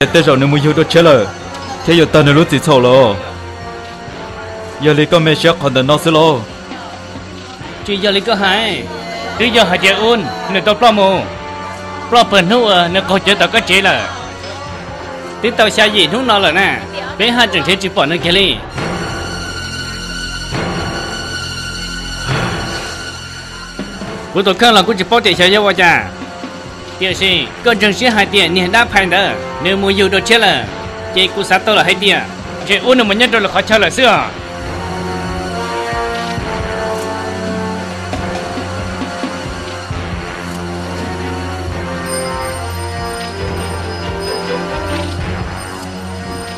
Ces tej zaum nws mus yug dua tshiab lawm, thiab yuav tag nws lub txim txhaum lawm. Yog li koj me siab qhov ntawm no xwb los? Tsis yog li koj hais, twb yog hais tias Ub nws tau ploj mus, ploj pawg hnub uas nws qaug cawv tom koj tsev lawm. Twb tau xya yim hnub no lawm na, peb haj tseem nrhiav tsis pom nws kiag li. Kuv tus kheej los kuj tsis paub tias xyov yog ua cas, tiam sis koj ntseeg siab hais tias niag dab phais ntawd nws mus yug dua tshiab lawm, ces kuv xav tau lawm hais tias ntshe Ub nws mus nyob rau lwm qhov chaw lawm xwb os.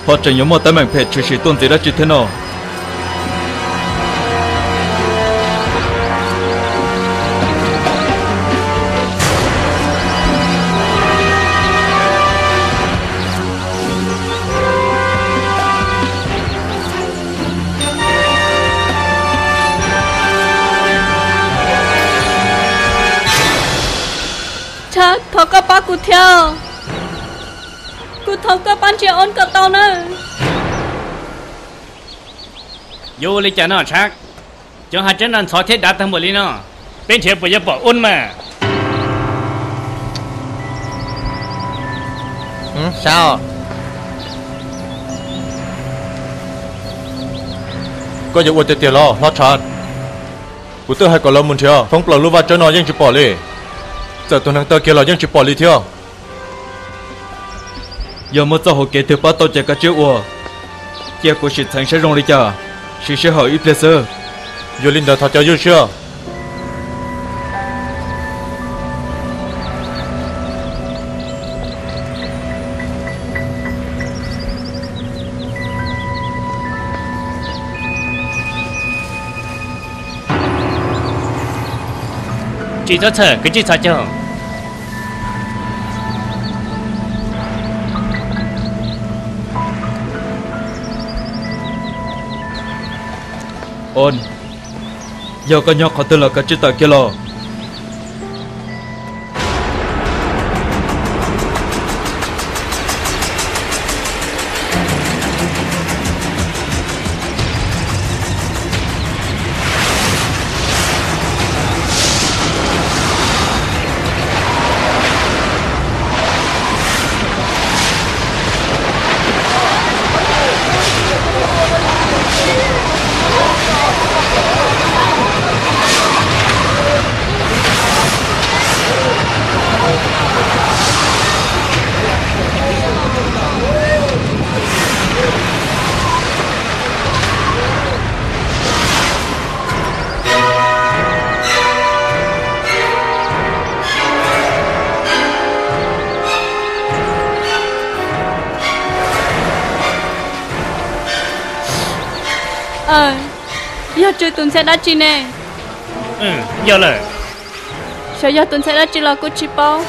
Ho tseem yuav muaj teeb meem phem tshwm sim tuaj ntxiv dab tsi thiab no? Tshab, thov koj pab kuv thiab. Kuv thov koj pab ntsia Ob kom tau nawb. Yuav ua li cas no Tshab? Cov hav tseeb no ntxhov thiab dav tag npaum li no, peb nrhiav puas yuav pom Ob mas? Xav os. Koj yuav ua tiag tiag los hlob Tshab? Kuv twb hais kom lawv mus nrhiav thoob plaws lub vaj tsawb no yeej tsis pom li. Txawm tus neeg tawg kiag los yeej tsis pom li thiab. Yog muaj txoj hauv kev twg pab tau ces kav tsij ua. Cia kuv sim txheev saib zoo li cas, siv sij hawm ib pliag xwb. Yog li ntawd thov caw ywj siab. Tsis txhob txhawj, kav tsij txhos caug. Ob, yog koj nyob qhov twg los kav tsij tawm kiag los. Yog Tswv tus ntxhais dab tsi ne? Yog lawm. Xyov yog tus ntxhais dab tsi los kuj tsis paub.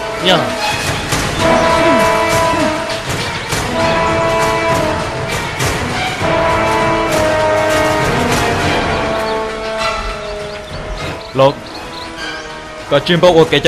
Los, koj tsis npaj ua kev cai